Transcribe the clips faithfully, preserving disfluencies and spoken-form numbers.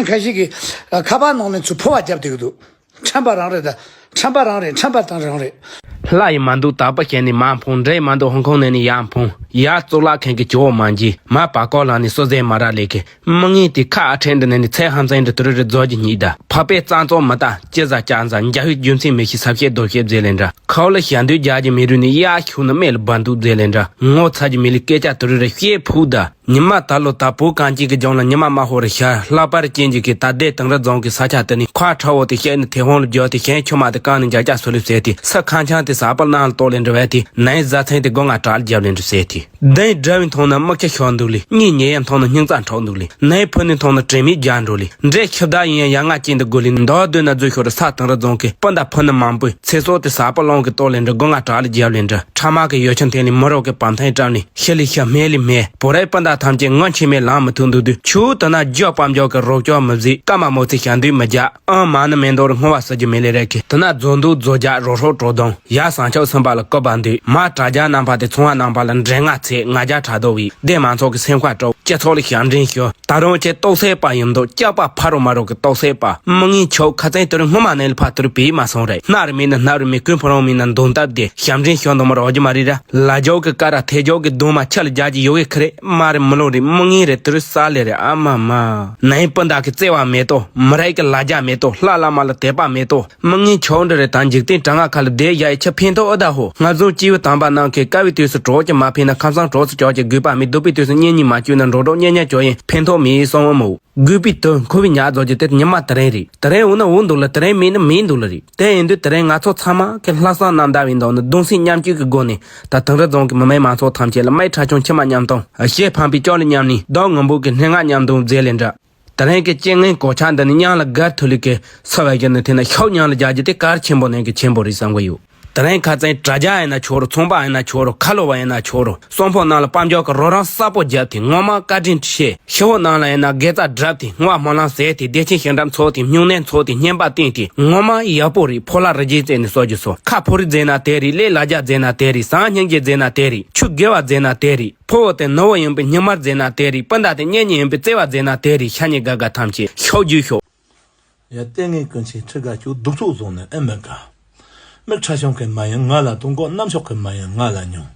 ཁ་ཤས་ཀྱིས་ཁ་པར་ནང་ལ་ཚུར་ཕོར་པ་བརྒྱབ་བསྡད་ཀྱི་འདུག་ཁྲམ་པ་རང་རེད་ད། ཁྲམ་པ་རང་རེད། ཁྲམ་པ་དང་རང་རེད། ལྷ་ཡིས་མ་འདུག་དག་པ་བཤད་ནས་མར་འཕུང་། འདྲེ་ཡིས་མ་འདུག་ཧོང་ཁོང་ནས་ནི་ཡར་འཕུང་། ཡར་གཙུག་ལག་ཁང་གི་ཇོ་བོ་མ་འཇིགས། མར་བར་སྐོར་ལངས་ནས་སོ་ཟས་མ་རག་ལས་ཀི། མི་ངན་དེ་ཁ་ཨ་ཁྲེན་འདི་ནས་ནི་ཚེ་ཧམ་སེང་འདི་དུ་རུ་རུ་རྫོགས་ཀྱི་སྙིགས་ད། ཕ་པའི་རྩ་འཛོམས་མི་ལྟ་ཅི་ཟ་ཅག་ཟ། འཇའ་ཧུད་རྒྱུ་མཚན་མི་ཤེས་ཟབ་བཤད་རྡོ་བཤད་བཟེ་ལེན་འདྲ། ཁའོ་ལ་ཞལ་འདོན་རྒྱག་གི་མི་རུ་ནི་གཡག་ཤུག་ནི་སྨད་ལ་སྦ་འདུག་བཟེ་ལེན་འདྲ། ངོ་ཚ་གི་མི་ལི་སྐད་ཆ་དུ་རུ་རུ་བཤད་ཕུག་ད། ཉི་མ་ད་ལོ་ད་བོད་གངས་ཅན་གྱི་ལྗོངས་ལ་ཉི་མ་དམར་ཧོ་རུ་ཤར། ལྷག་པར་ཅན་གྱི་གི་ད་ལྟའི་དེང་རབས་རྫོང་གི་ས་ཆ་དེ་ནི་ཁ་ཁྲ་བོ་དེ་བཤད་ནི་དེ་ཧོང་ལ་རྒྱོ་དེ་ཞན་ཆུ་མ་དེ་བཀང་ནི་འཇག་ཅག་སུ་ལུ་ཟེར་ཏེ། ས་ཁང་ཆང་དེ་ཟག་པ་ནང་ལ་གཏོར་ལེན་འདྲ་བས་ཏེ། ནའི་བཟའ་ཚན་དེ་སྒོ་ང་དྲག་ལ་རྒྱབ་ལེན་འདྲ་ཟེར་ཏེ། དེ་འདྲ་བའི་མཐོང་ན་མི་ཁྱི་ཤོར་འདུག་ལེ། གཉིད་ཉལ་ཡ་མཐོང་ན་སྙིང་རྩ་འཁྲོག་འདུག་ལེ། ནའི་ཕུ་ནི་མཐོང་ན་དྲན་མེད་རྒྱག་འགྲོ་ལེ། འདྲེ་ཁྱི་བདག་ཡིན་ཡ་ཡ་ང་ཅན་དུ་དགོས་ལེ། མདོ་སྡོད་ན་རྫུ་ཤོར་རུ་ས་དེང་རབས་རྫོང་གི་སྤུན་ཟླ་ཕུ་ནི་མང་པོས་ཚེ་སྲོག་དེ་ཟག་པ་ལོང་གི་གཏོར་ལེན་འདྲ་སྒོ་ང་དྲག་ལ་རྒྱབ་ལེན་འདྲ། ཁྲ་མ་གི་ཡོ་ཆུང་འཐེན་ལེ། མི་རོགས་གི་བམ་ཐང་བཀྲམ་ལེ། ཤི་ལི་ཤ་སྨད་ལི་སྨད། བོད་རའི་སྤུན་ཟླ་ཐམས་ཅད་ངོ་མཆི་མས་ལང་མི་ཐུབ་འདུག་དུས་ཆུ་དེ་ན་རྒྱ་དཔལ་འབྱོར་གྱི་རོགས་སྐྱོར་མི་བཟོས། ཀ་མ་མོ་ཚེ་ཞལ་འདོན་མི་རྒྱག་ཨང་མ་ནི་མེ་འདོར་སྔོ་བ་ཟེར་རྒྱུ་མེད་ལེ་རེད་ཀི། དེ་ན་རྫོ་འདུག་རྫོ་རྒྱག་རོ་ཧྲོ་གྲོ་གདོང་ཡ་བཟང་ཕྱོགས་སེམས་པ་ལ་སྐུར་པ་འདུས་མ། དྲ་རྒྱ་རྣམ་པ་དེ་ཚོང་བ་རྣམ་པ་ལ་འདྲེ་ང་ཚེ་ང་རྒྱ་དྲ་རྡོ་བའི་སྡེ་མང་ཚོགས་ཀྱི་སེམས་ཁ་སྤྲོ། སྤྱི་ཚོགས་ལ་ཞབས་འདྲེན་ཞུ། ད་རུང་ཁྱེད་རྟོག་སེལ་པ་ཡིན་འདུག་སྐྱག་པ་ཕ་རོ་མ་རོ་གི་རྟོག་སེལ་པ། མི་ངན་ཆོག་ཁ་ཚན་དུ་རུ་སྔོན་མ་ནས་ལ་ཕ་དུ་རུ་བེ་མ་སོང་རེད། སྣ་རུ་མིན་ན་སྣ་རུ་མིན་ཀུན་ཕོ་རོང་མིན་ན་འདོན་སྟབས་དེ་ཞབས་འདྲེན་ཞུ་འདུག་མ་རོ་རྒྱུ་མ་རེད་ར། ལ་ཇོ་གི་ཀ་ར་ཐེ་ཇོ་གི་གདུང་མ་ཆ་ལ་རྒྱ་གི་ཡོ་གི་ཁི་རེད། མ་རེད་མི་ལོ་རེད། མི་ངན་རེད། དུ་རུ་ས་ལེ་རེད། ཨ་མ་མ། ནའི་སྤུན་ཟླ་གི་བརྩེ་བ་མེད་དོ། མི་རིགས་ཀྱི་ལ་རྒྱ་མེད་དོ། ལྷ་བླ་མ་ལ་དད་པ་མེད་དོ། མི་ངན་ཆོག་འདྲ་རེད། ད་འཇིག་རྟེན་གྲང་ང་ཁ་ལ་བསྡད་ཡ་ཡི་ཆ་ཕན་ཐོགས་ཨ་ད་ཧོ། ང་ཚོ་སྐྱེས་བུ་དམ་པ་རྣམས་ཀྱིས་དཀའ་བའི་དུས་སུ་གྲོགས་ཀྱིས་མ་ཕན་ན་ཁམས་སངས་གྲོགས་སུ་ཅོག་ཀྱི་དགོས་པ་མེད། སྡུག་པའི་དུས་སུ་གཉེན་ཉེ་མ་བཅོས་ན་འགྲོ་གྲོགས་གཉེན་ཉེ་ཅོ་ཡིན་ཕན་ཐོགས་མེད་གསུང་བ་མོ། དགོས་པའི་དོན་འཁོར་བའི་ཉག་རྫོགས་ཀྱི་དེ་ཉི་མ་དེ་རིང་རེད། དེ་རིང་འོ་ན་འོ་འདུག་ལ་དེ་རིང་མེད་ན་མེད་འདུག་ལ་རེད། དེ་ཡིན་དུས་དེ་རིང་ང་ཚོ་ཚང་མ་གི་ལྷག་བསམ་རྣམ་དག་པའི་འདང་ནི་གདུང་སེམས་མཉམ་སྐྱེད་ཀྱི་སྒོ་ནས་ད་དེང་རབས་རྫོང་གི་མི་མེད་མང་ཚོགས་ཐམས་ཅད་ལ་མའི་ཁྲ་ཆུང་མཆི་མ་མཉམ་གཏོང་ཞེ་ཕམ་པའི་ཅོག་ལ་མཉམ་ནི་ཟླ་ངོ་འབུག་གི་སྣེ་ལྔ་མཉམ་གདུང་མཛད་ལེན་འདྲ། དེ་རིང་གི་རྐྱེན་ངན་གོ་ཆ་འདི་ནི་མྱང་ལ་དགར་ཐུ་ལི་གི་ས་བ་གི་ནི་དེ་ན་ཤོག་མྱང་ལ་རྒྱག་རྒྱུ་དེ་གལ་ཆེན་པོ་ནས་གི་ཆེན་པོ་རེད་བསམ་གི་ཡོད། དེ་རིང་ཁ་ཚན་དྲ་རྒྱ་ཡིན་ན་ཆོག་རུ། ཚོང་པ་ཡིན་ན་ཆོག་རུ། ཁ་ལོ་བ་ཡིན་ན་ཆོག་རུ། གསོན་ཕོ་རྣམས་ལ་དཔལ་འབྱོར་གི་རོགས་རམ་གསལ་པོ་བརྒྱབ་སྟེ་ངོ་མ་བཀའ་དྲིན་ཆེ། ཤི་བོ་རྣམས་ལ་ཡིན་ན་དགེ་རྩ་བསྒྲུབས་ཏེ་བསྔོ་བ་སྨོན་ལམ་ཟེར་ཏེ་བདེ་ཆེན་ཞིང་འགྲམ་འཚོགས་ཏེ་སྨྱུང་གནས་འཚོགས་ཏེ་བསྙེན་པ་བསྟེན་ཏེ་ངོ་མ་ཡག་པོ་རེད། ཕོ་ལྷ་རི་རྒྱལ་རྩེ་ནས་གསོ་རྒྱུ་སོ། ཁ་ཕོ་རི་མཛད་ན་དེ་རེད། ལས་ལ་རྒྱ་མཛད་ན་དེ་རེད། ཟང་སྙིང་རྗེ་མཛད་ན་དེ་རེད། ཆུ་དགེ་བ་མཛད་ན་དེ་རེད། ཕོ་བོ་དེ་ནུ་བོ་ཡིན་པའི་སྙིང་དམར་མཛད་ན་དེ་རེད། སྤུན་ཟླ་དེ་གཉེན་ཉེ་ཡིན་པའི་བརྩེ་བ་མཛད་ན་དེ་རེད། ཤ་ཉེ་དགའ་དགའ་ཐམས་ཅད་ཤོག་རྒྱུ་ཤོག། ཡ་ལྟས་ངན་ཀུན་མཁྱེན་ཁྲི་དགའ་ཁྱོད་གདུག་ཚོགས་བཟུང་ནས་ཨེ་མི་དགའ། མིག་ཁྲ་ཆུང་གི་མ་ཡིན་ང་ལ་དུང་གོ་རྣམ་ཕྱོགས་ཀྱི་མ་ཡིན་ང་ལ་ཉུང་།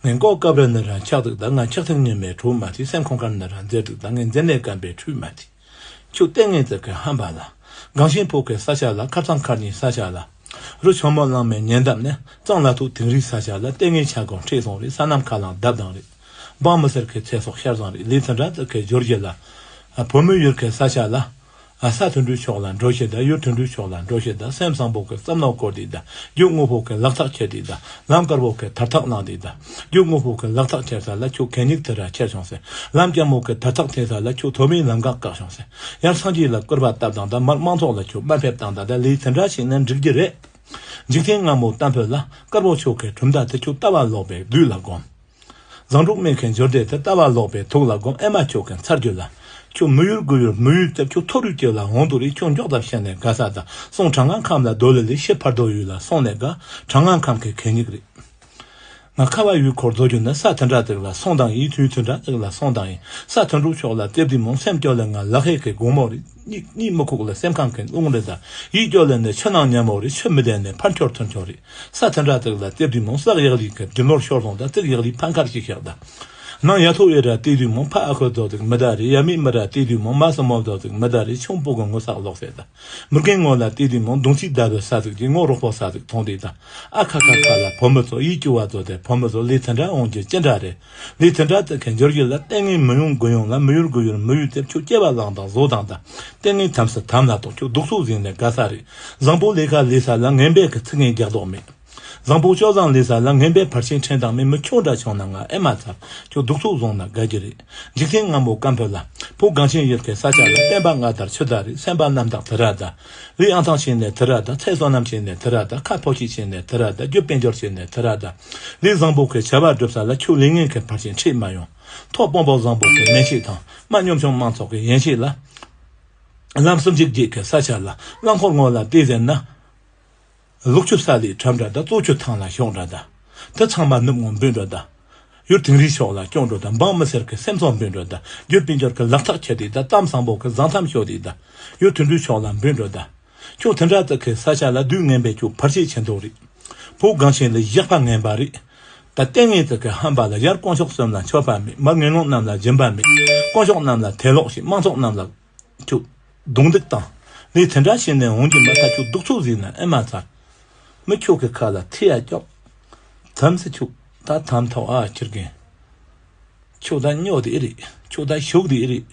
ངན་ལྐོག་སྐབས་རེ་ནི་རང་ཆགས་འདུག་ད་ང་ཆགས་ཐིག་ཉི་མའི་གྲོགས་མ་ཐིག་སེམས་ཁོང་ཁར་ནི་རང་མཛེས་འདུག་ད་ངས་མཛེ་ནད་སྐམ་པའི་ཁྲུས་མ་ཐིག་ཁྱོད་ལྟས་ངན་ཙི་གི་ཧམ་པ་ལ། གངས་ཤིང་ཕོ་གི་ས་ཆ་ལ་ཁར་ཚང་ཁར་ཉིན་ས་ཆ་ལ། རུ་ཆང་མོ་གླང་མའི་ཉེ་འདབས་ནས་གཙང་ལ་ཐུག་དིང་རིའི་ས་ཆ་ལ་ལྟས་ངན་ཆ་གང་ཁྲིད་སོང་རེད། ས་ནམ་མཁའ་ལང་རྡབ་དང་རེད། འབངས་མི་སེར་གི་ཚེ་སྲོག་ཤར་བཟང་རེད། ལས་དེ་འདྲ་ཙི་གི་འབྱོར་རྒྱུ་ལ། བོད་མི་ཡུལ་གི་ས་ཆ་ལ། ས་དོན་གྲུའི་ཕྱོགས་ལ་འགྲོ་ཤེས་ད། ཡུལ་དོན་གྲུའི་ཕྱོགས་ལ་འགྲོ་ཤེས་ད། སེམས་བཟང་པོ་གི་བསམ་མནོ་བསྐོར་དེ་ད། རྒྱུ་དངོས་པོ་གི་ལག་ཐག་ཁྱེར་དེ་ད། ལམ་དཀར་པོ་གི་དར་ཐག་བླངས་དེ་ད། རྒྱུ་དངོས་པོ་གི་ལག་ཐག་ཁྱེར་ས་ལ་ཁྱོད་གད་སྙིགས་དེ་ར་ཁྱེར་བྱུང་ཟེར། ལམ་སྐྱ་མོ་གི་དར་ཐག་འཐེན་ས་ལ་ཁྱོད་ཐོག་མའི་ལམ་ཁ་བཀག་བྱུང་ཟེར། ཡར་སངས་རྒྱས་ལ་སྐུར་པ་བཏབ་དང་ད། མར་དམངས་ཚོགས་ལ་ཁྱོད་དམའ་ཕེབས་བཏང་ད། ད་ལས་དེ་འདྲ་ཞིག་ནི་འགྲིག་རྒྱུ་རེད། འཇིག་རྟེན་སྔ་མོ་གཏམ་དཔེ་ལ། དཀར་པོ་ཕྱོགས་ཀྱི་གྲུབ་མཐའ་དེ་ཁྱོད་ལྟ་བ་ལོག་པའི་བདུད་ལ་སྒོམ། བཟང་དྲུག་སྨན་གྱི་འབྱོར་ལྡན་དེ་ལྟ་བ་ལོག་པའི་དུག་ལ་སྒོམ། ཨེ་མ་ཁྱོད་ཀྱི་ཚར་རྒྱུ་ལ། ཁྱོད་མི་ཡུལ་དགུ་ཡུལ་མི་ཡུལ་དེ་ཁྱོད་མཐོ་རིས་ཀྱི་ལ་འོང་དུ་རེད། ཁྱོད་མགྱོགས་ཙམ་བཤད་ནས་དགའ་ས་དང་སོང་། གྲང་ངར་ཁམས་ལ་སྡོད་ལེ་ལེ་ཤི་ཕར་སྡོད་ཡུལ་ལ་སོང་ནས་དགའ། གྲང་ངར་ཁམས་ཀྱི་གད་སྙིགས་རེད། ང་ཁ་བ་ཡུལ་འཁོར་རྫོགས་རྒྱུ་ནི་ས་དེ་འདྲ་དེ་ལ་སོང་དང་ཡིན། དུས་དེ་འདྲ་དེ་ལ་སོང་དང་ཡིན། ས་དོན་གྲུབ་ཕྱོགས་ལ་བལྟས་དུས་མོ་སེམས་སྐྱོ་ལེ་ང་ལག་ཧེ་གི་དགོང་མོ་རེད། གཉིད་གཉིད་མི་ཁུག་ལ་སེམས་ཁམས་ཀྱི་རླུང་རེད་ད། ཡིད་སྐྱོ་ལེ་ནི་ཆུ་ནང་ཉ་མོ་རེད། ཆུ་མི་ལྡན་ནི་ཕར་འཁྱོར་ཚུར་འཁྱོར་རེད། ས་དེ་འདྲ་དེ་ལ་བལྟས་དུས་མོ་སག་ཡག་ལི་གི་རྒྱུ་ནོར་ཤོར་སོང་ད། ཙིག་ཡག་ལི་ཕ་མཁར་ཞིག་བཞག་ད། ནང་ཡ་ཐོག་ཡེ་ར་བལྟས་དུས་མོ་ཕ་ཨ་ཁུ་རྫོགས་ཙིག་མི་ད་རེད། ཡ་མི་མི་ར་བལྟས་དུས་མོ་མ་སྲིན་མོ་རྫོགས་ཙིག་མི་ད་རེད། ཆུང་པོ་གི་ངོ་སག་ལོག་ཟེར་ད། མི་རྒན་ངོ་ལ་བལྟས་དུས་མོ་མདུང་ཚིག་ད་བོད་ས་ཟིག་གི་ངོ་རོགས་པོ་ས་ཟིག་མཐོང་དུས་ད། ཨ་ཁ་ཁ་ཁ་ལ་བོད་མི་ཚོ་ཡིད་སྐྱོ་བ་ཚོ་དེ་བོད་མི་ཚོ་ལས་དེ་འདྲ་འོང་རྒྱུ་ཅི་འདྲ་རེད། ལས་དེ་འདྲ་དེ་གི་འབྱོར་རྒྱུ་ལ་ལྟས་ངན་མི་ཡོང་དགུ་ཡོང་ལ་མི་ཡུལ་དགུ་ཡུལ་མི་ཡུལ་དེ་ཁྱོད་སྐྱེ་བ་བླངས་དང་བཟོ་དང་ད། ལྟས་ངན་དམ་སི་དམ་ལ་གཏོགས་ཁྱོད་སྡུག་སོག་ཟིན་ནས་དགའ་ས་རེད། བཟང་པོ་ལས་ཀ་ལས་ས་ལ་ངན་པས་གི་ཚིག་ངན་རྒྱག་མདོག་མེད། བཟང་པོ་སྐྱོ་བཟང་ལས་ས་ལ་ངན་པའི་ཕར་ཕྱིན་ཕྲན་དང་མི་མི་ཁྱོད་འདྲ་བྱུང་ན་ང་ཨེ་མ་ཚར། ཁྱོད་སྡུག་སོག་བཟུང་ན་དགའ་རྒྱུ་རེད། འཇིག་རྟེན་སྔ་མོ་སྐམ་ཕོད་ལ། ཕོ་གངས་ཅན་ཡུལ་གྱི་ས་ཆ་ལ་བསྟན་པ་སྔ་དར་ཆུ་དར་རེད། སེམས་པ་རྣམ་དག་དེ་ར་ད། ལུས་ཨང་ཐང་ཕྱིན་ནས་དེ་ར་ད། ཚེ་བསོད་ནམས་ཕྱིན་ནས་དེ་ར་ད། ཁ་ཕོ་ཤི་ཕྱིན་ནས་དེ་ར་ད། རྒྱུ་དཔལ་འབྱོར་ཕྱིན་ནས་དེ་ར་ད། ལུས་བཟང་པོ་གི་བྱ་བ་སྒྲུབ་ས་ལ་ཁྱོད་ལས་ངན་གྱི་ཕར་ཕྱིན་ཁྲིད་མ་ཡོང་། ཐོག་དཔོན་པོ་བཟང་པོ་གི་མན་ཆད་དང་མ་སྙོམ་ཆུང་མང་ཚོགས་ཀྱི་ཡན་ཆད་ལ། ལམ་སུམ་ཅུ་བརྒྱད་ཀྱི་ས་ཆ་ལ་རླངས་འཁོར་ངོ་ལ་བལྟས་ཟེར་ན། ལུག་ཆུ་ས་ལས་ཁྲབ་འདྲ་ད། བཙོ་ཆུ་ཐང་ལ་ཞོག་འདྲ་ད། དེ་ཚང་མ་ནུབ་ངོ་འབུད་འདྲ་ད། ཡུལ་དིང་རིའི་ཕྱོགས་ལ་སྐྱོང་འགྲོ་དང་། འབངས་མི་སེར་གྱི་སེམས་ཚོར་འབུལ་འགྲོ་དང་། རྒྱུ་སྤུན་མཆེད་ཀྱི་ལག་ཐག་ཆད་དེ་དང་། གཏམ་བཟང་པོ་གི་བཟང་མཚམས་ཤོར་དེ་དང་། ཡུལ་དུད་འགྲོའི་ཕྱོགས་ལ་འབུལ་འགྲོ་དང་། ཁྱོད་དེ་འདྲ་ཙི་གི་ས་ཆ་ལ་སྡུག་ངན་པས་ཁྱོད་བར་ཆད་ཆེན་པོ་རེད། བུ་གང་ཞིག་ལ་བཞག་པ་ངན་པ་རེད། ད་ལྟས་ངན་ཙི་གི་ཧམ་པ་ལ། ཡར་དཀོན་མཆོག་གསུམ་ལ་མཆོད་པ་མེད། མར་ངན་སློང་རྣམས་ལ་སྦྱིན་པ་མེད། དཀོན་མཆོག་རྣམས་ལ་དད་ལོག་བྱེད། དམངས་ཚོགས་རྣམས་ལ་ཁྱོད་རྡུང་རྡེག་བཏང་། ལས་དེ་འདྲ་བྱས་ནས་འོང་རྒྱུ་མ་ཐག་ཁྱོད་སྡུག་ཚོགས་ཟིག་ན་ཨེ་མ་ཚར། མི་ཁྱོད་ཀྱི་ཁ་ལ་ཐི་ཡ་སྐྱོག་མཚམས་སུ་ཁྱོད་ད་དམ་ཐོག་ཨ་ཁྱེར་གིན། ཁྱོད་ད་སྨྱོ་དེ་རེད། ཁྱོད་ད་ཞུགས་དེ་རེད།